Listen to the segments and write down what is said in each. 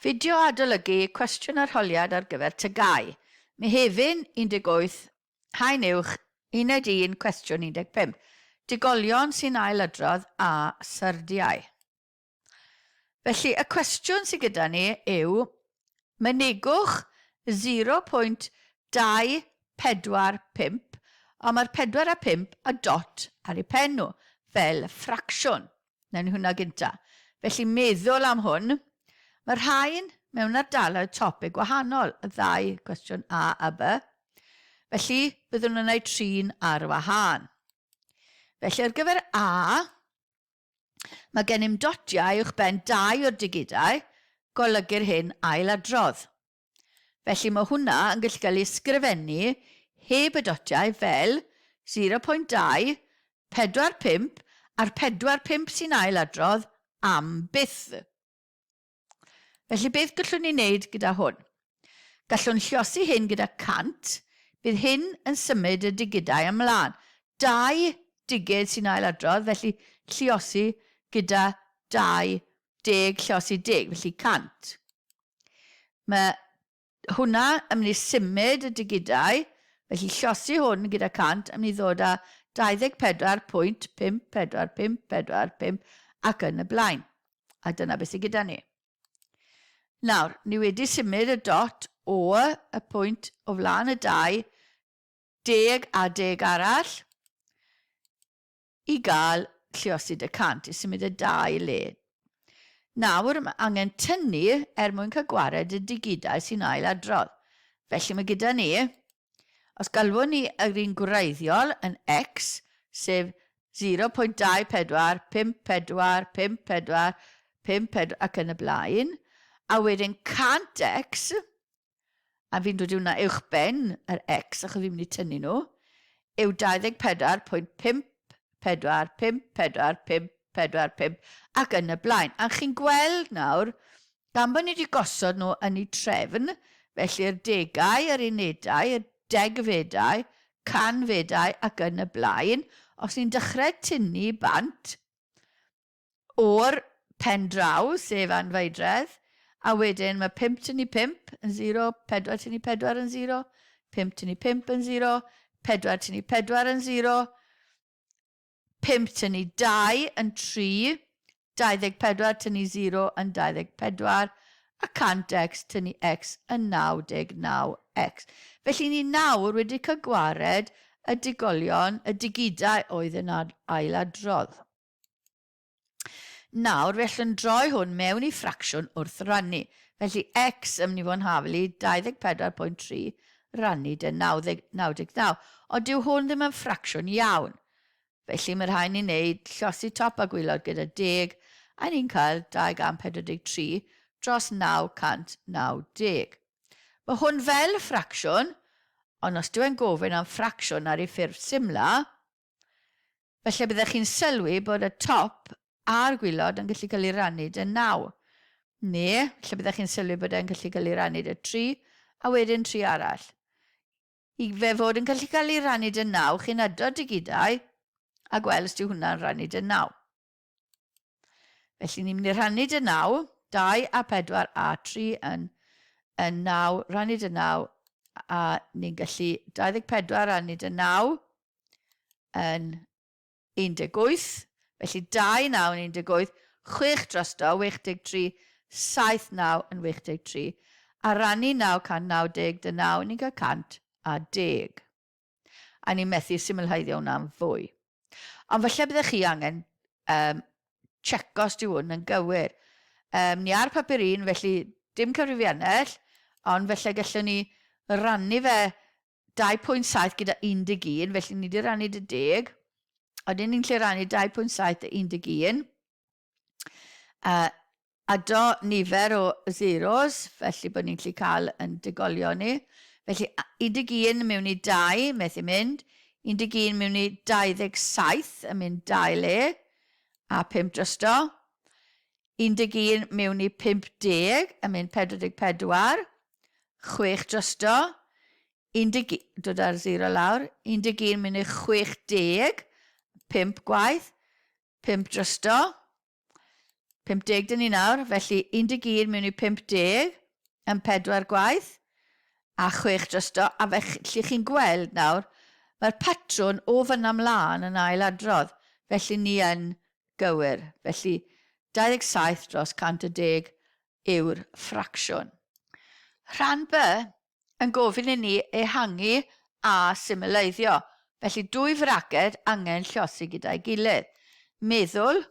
Fideo adolygu cwestiwn arholiad ar gyfer TGAU, Mehefin 18, Haen Uwch, Uned 1, Cwestiwn 15. Digolion sy'n ail-adrodd a syrdiau. Felly, y cwestiwn sydd gyda ni yw, mynegwch 0.245, ond mae'r 4 a 5 a dot ar eu pen nhw, fel ffracsiwn. Nawn ni hwnna gynta. Felly meddwl am hwn, mae rhain mewn ardaloedd topig gwahanol, y ddau cwestiwn A a B. Felly byddwn yn eu trin ar wahân. Felly ar gyfer A, mae gennym dotiau uwchben dau o'r digidau, golygir hyn ailadrodd. Felly mae hwnna yn gallu cael ei ysgrifennu heb y dotiau fel 0.2, 4, 5, a'r 4, 5 sy'n ail adrodd am byth. Felly beth gallwn ni wneud gyda hwn? Gallwn lliosi hyn gyda 100, bydd hyn yn symud y digidau ymlaen. Dau digid sy'n ail adrodd, felly lliosi gyda 2, deg lliosi deg, felly 100. Mae hwnna yn mynd i symud y digidau, felly llosi hwn gyda 100 yn mynd i ddod â 24.54545 ac yn y blaen. A dyna beth sydd gyda ni. Nawr, ni wedi symud y dot o y pwynt o flaen y 2, deg a deg arall, i gael lluosid y 100, i symud y dau le. Nawr, mae angen tynnu er mwyn cael gwared y digidau sy'n ail adrodd. Felly mae gyda ni, os galwwn ni yr un gwreiddiol yn x, sef 0.24, 54, 54, 54 ac yn y blaen, a wedyn 100x, a fi'n dod i hwnna uwchben yr X achos fi'n mynd i tynnu nhw, yw 24.5454545 ac yn y blaen. A chi'n gweld nawr, gan bod ni wedi gosod nhw yn eu trefn, felly'r degau, yr unedau, y degfedau, canfedau ac yn y blaen, os ni'n dechrau tynnu bant, o'r pen draw, sef anfeidredd, a wedyn mae 5 tynnu 5 yn 0, 4 tynnu 4 yn 0, 5 tynnu 5 yn 0, 4 tynnu 4 yn 0, 5 tynnu 2 yn 3, 24 tynnu 0 yn 24, a 100x tynnu x yn 99x. Felly ni nawr wedi cael gwared y digolion, y digidau oedd yn ailadrodd. Nawr, fe allwn droi hwn mewn i ffracsiwn wrth rannu. Felly x yn mynd i fod yn hafal i 24.3 rannu dy 99. Ond dyw hwn ddim yn ffracsiwn iawn. Felly mae rhaid ni wneud llosi top a gwylod gyda deg, a ni'n cael 243 dros 990. Mae hwn fel ffracsiwn, ond os dyw e'n gofyn am ffracsiwn ar ei ffurf symla, Felly byddech chi'n sylwi bod y top a'r gwylod yn gallu cael ei rannu dy 9. Neu, lle byddech chi'n sylwi bod e'n gallu cael ei rannu dy 3, a wedyn 3 arall. I fe fod yn gallu cael ei rannu dy 9, chi'n adrodd digidau a gweld os dyw hwnna'n rannu dy 9. Felly ni'n mynd i rhannu dy 9, 2 a 4 a 3 yn, yn 9, rannu dy 9, a ni'n gallu 24 rannu dy 9 yn 18, felly 2 9 yn 18, 6 drosto, 83, 7 9 yn 83, a rannu 990 dy 9, ni'n cael 110. A ni'n methu symlheiddio hwnna'n fwy. Ond falle byddech chi angen um, checo os dyw hwn yn gywir. Um, ni ar papur un, felly dim cyfrifiannell, ond felly gallwn ni rannu fe 2.7 gyda 11, felly ni wedi rannu dy 10. Oedden ni'n lle rannu 2.7 dy 11. Ado nifer o zeros, felly bod ni'n gallu cael yn digolio ni. Felly 11 mewn i 2, methu mynd. 11 mewn i 27 yn mynd 2 le, a 5 drosto. 11 mewn i 50 yn mynd 44, 6 drosto. 11, dod ar 0 lawr, 11 mewn i 60, 5 gwaith. 5 drosto. 50 dyn ni nawr, felly 11 mewn i 50 yn 4 gwaith a 6 drosto, a felly chi'n gweld nawr, mae'r patrwn o fyna mlaen yn ail adrodd, felly ni yn gywir. Felly 27 dros 110 yw'r ffracsiwn. Rhan B yn gofyn i ni ehangu a symleiddio, felly dwy fraged angen llosi gyda'i gilydd. Meddwl,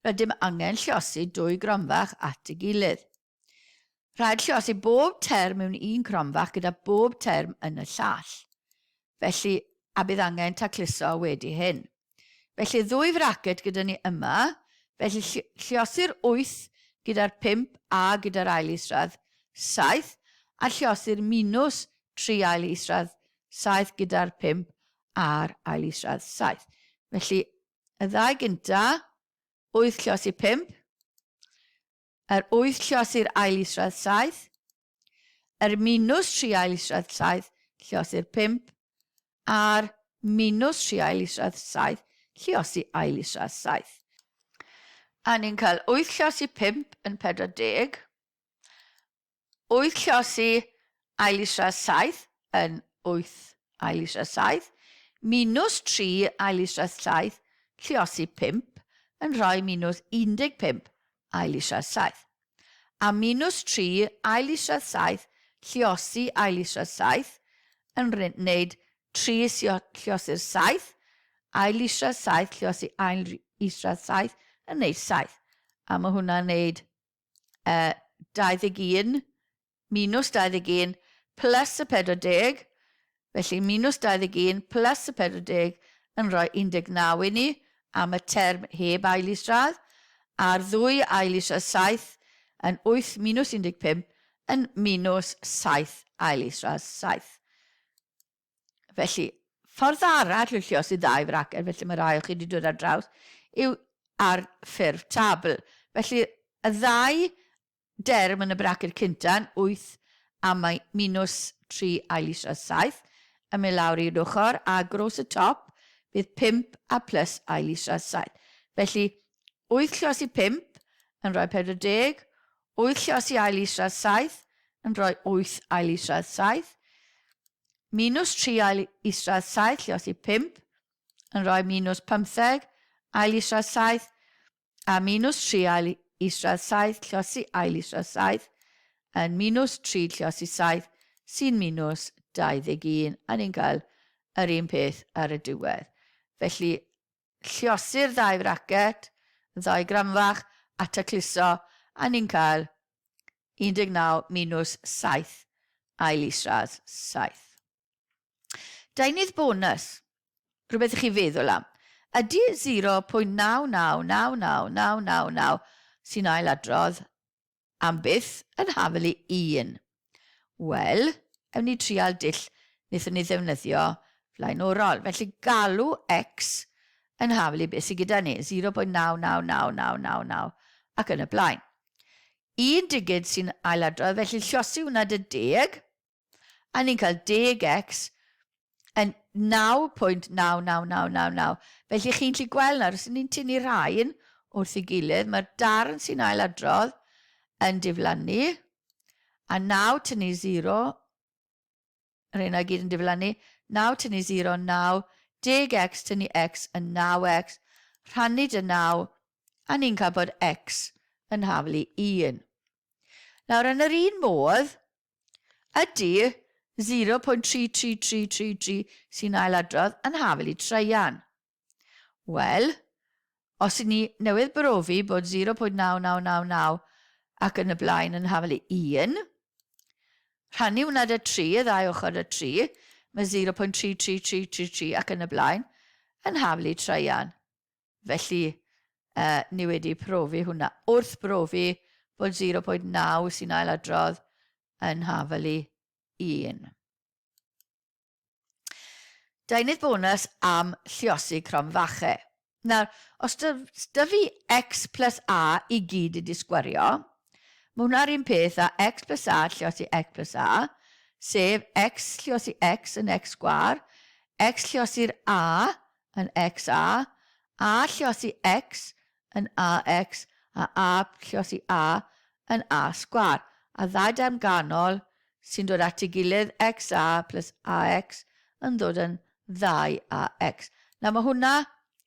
Rydym angen llosi dwy gronfach at ei gilydd. Rhaid llosi bob term mewn un cronfach gyda bob term yn y llall. Felly, a bydd angen tacluso wedi hyn. Felly, ddwy fracet gyda ni yma, felly lliosi'r 8 gyda'r 5 a gyda'r ail isradd 7, a lliosi'r minus 3 ail isradd 7 gyda'r 5 a'r ail isradd 7. Felly, Y ddau gynta, 8 llos i 5. Yr 8 llos i'r ail isradd 7. Yr minus 3 ail isradd 7 llos i'r 5. A'r minus 3 ail isradd 7 llos i ail isradd 7. A ni'n cael 8 llos i 5 yn 40. 8 llosi ail isradd 7 yn 8 ail isradd 7, minus 3 ail isradd 7 lluosi 5 yn rhoi minus 15 ail isradd 7. A minus 3 ail isradd 7 lluosi ail isradd 7 yn wneud 3 lluosi'r 7 ail isradd 7 lluosi ail isradd 7 yn wneud 7. A mae hwnna'n wneud uh, 21 minus 21 plus y 40, felly minus 21 plus y 40 yn rhoi 19 i ni am y term heb ail isradd, a'r ddwy ail isradd 7 yn 8 minus 15 yn minus 7 ail isradd 7. Felly, ffordd arall o lliosi ddau fraced, felly mae rai o chi wedi dod ar draws, yw ar ffurf tabl. Felly, y ddau derm yn y braced cynta'n 8 a mae minus 3 ail isradd 7 yn mynd lawr i'r ochr, a gros y top bydd 5 a plus ail isradd 7. Felly, 8 lliosi 5 yn rhoi 40, 8 lliosi ail isradd 7 yn rhoi 8 ail isradd 7, minus 3 ail isradd 7 lliosi 5 yn rhoi minus 15 ail isradd 7, a minus 3 ail isradd 7 lliosi ail isradd 7 yn minus 3 lliosi 7 sy'n minus 21, a ni'n cael yr un peth ar y diwedd. Felly, Lliosi'r ddau fracet, y ddau gramfach, a tacluso, a ni'n cael 19 minus 7 ail isradd 7. Deunydd bonus, rhywbeth i chi feddwl am. Ydy 0.9999999 sy'n ailadrodd am byth yn hafel i un? Wel, ewn ni trial dull wnaethon ni ddefnyddio flaenorol. Felly galw x yn hafel i beth sydd gyda ni, 0.999999 ac yn y blaen. Un digid sy'n ailadrodd, felly llosi hwnna dy deg, a ni'n cael 10x yn 9.99999. Felly chi'n gallu gweld nawr, os ni'n tynnu rhain wrth ei gilydd, mae'r darn sy'n ailadrodd yn diflannu, a 9 tynnu 0, yr hynna gyd yn diflannu, 9 tynnu 0, 9, 10x tynnu x yn 9x, rhannu dy 9, a ni'n cael bod x yn haflu 1. Nawr, yn yr un modd, Ydy 0.33333 sy'n ailadrodd yn hafel i traean? Wel, os i ni newydd brofi bod 0.9999 ac yn y blaen yn hafel i 1, rhannu hwnna dy 3, y ddau ochr dy 3, mae 0.33333 ac yn y blaen yn hafel i traean. Felly, uh, ni wedi profi hwnna. Wrth brofi bod 0.9 sy'n ailadrodd yn hafel i 1. Deunydd bonus am lliosi cromfache. Nawr, os dy fi x plus a i gyd i disgwario, mae hwnna'r un peth â x plus a lliosi x plus a, sef x lliosi x yn x sgwar, x lliosi'r a yn XA, A lliosi X yn AX, A A lliosi A yn A sgwâr. A ddau derm ganol sy'n dod at ei gilydd, XA plus AX, yn ddod yn 2AX. Nawr mae hwnna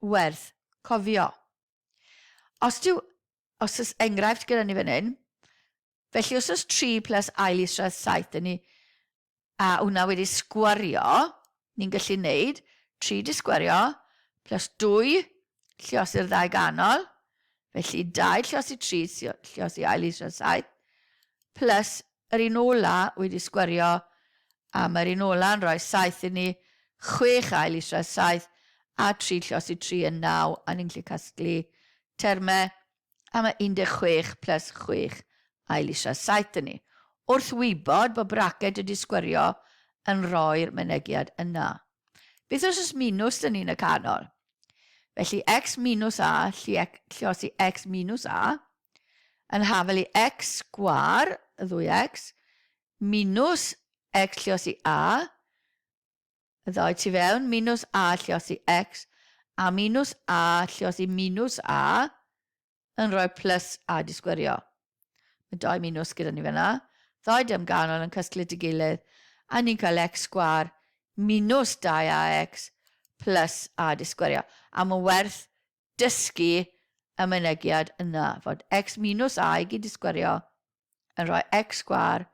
werth cofio. Os dyw, os oes enghraifft gyda ni fan hyn, felly os oes 3 plus ail isradd 7 dyn ni, a hwnna wedi sgwario, ni'n gallu neud 3 di sgwario plus 2 lliosi'r ddau ganol, felly 2 lliosi 3 lliosi ail isradd 7, plus yr un ola wedi sgwario, a mae'r un ola yn rhoi 7 i ni, 6 ail isradd 7, a 3 lliosi 3 yn 9, a ni'n gallu casglu termau, a mae 16 plus 6 ail isradd 7 yn ni. Wrth wybod bod braced wedi sgwario yn rhoi'r mynegiad yna. Beth os oes minws dyn ni yn y canol? Felly x minus a, lliosi x minus a, yn hafel i x sgwar, y ddwy x, minus x lliosi a, y ddau tu fewn, minus a lliosi x, a minus a lliosi minus a, yn rhoi plus a di sgwerio. Mae dau minus gyda ni fyna. Ddau dim ganol yn casglu dy gilydd, a ni'n cael x sgwar minus 2ax plus a di sgwerio. A mae'n werth dysgu y mynegiad yna, fod x minus a i gyd di sgwerio yn rhoi x sgwar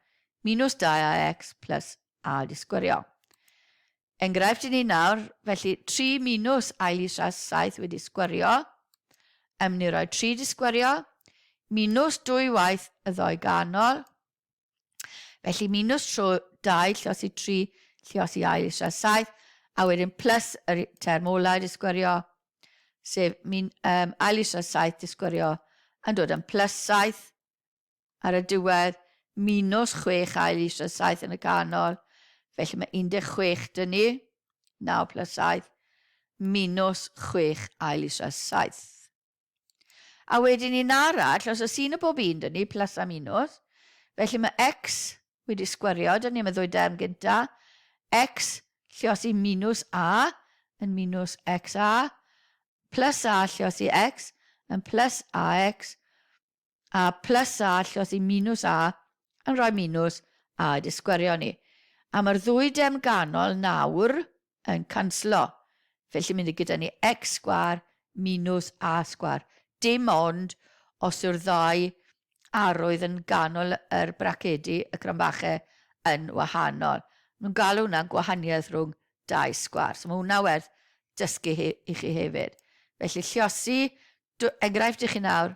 minus 2ax plus a di sgwerio. Enghraifft i ni nawr, felly 3 minus ail isradd 7 wedi sgwerio, yn mynd i roi 3 di sgwerio, minus 2 waith y ddoi ganol, felly minus tro 2 lliosi 3 lliosi ail isradd 7, a wedyn plus yr term ola di sgwerio, sef min, um, ail isradd 7 di sgwerio yn dod yn plus 7, Ar y diwedd, minus 6 ail isod 7 yn y canol, felly mae 16 dyn ni, 9 plus 7, minus 6 ail isod 7. A wedyn un arall, os oes un o bob un dyn ni, plus a minus, felly mae x wedi sgwario, dyn ni am y ddwy derm gynta, x lliosi minus a yn minus xa, plus a lliosi x yn plus ax, a plus a lliosi minus a yn rhoi minus a wedi sgwerio ni. A mae'r ddwy dem ganol nawr yn canslo. Felly mynd i gyda ni x sgwar minus a sgwar. Dim ond os yw'r ddau arwydd yn ganol yr bracedi, y cromfache, yn wahanol. Nhw'n galw hwnna'n gwahaniaeth rhwng dau sgwar. So mae hwnna werth dysgu i chi hefyd. Felly lliosi Enghraifft i chi nawr,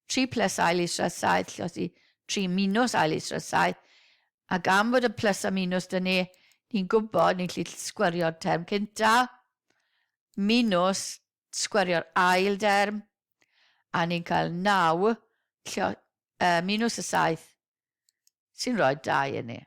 3 plus ail isradd 7, lliosi 3 minus ail isradd 7, a gan fod y plus a minus dyn ni, ni'n gwybod ni'n gallu sgwario'r term cynta, minus sgwario'r ail derm, a ni'n cael 9 llio, uh, minus y 7, sy'n rhoi 2 i ni.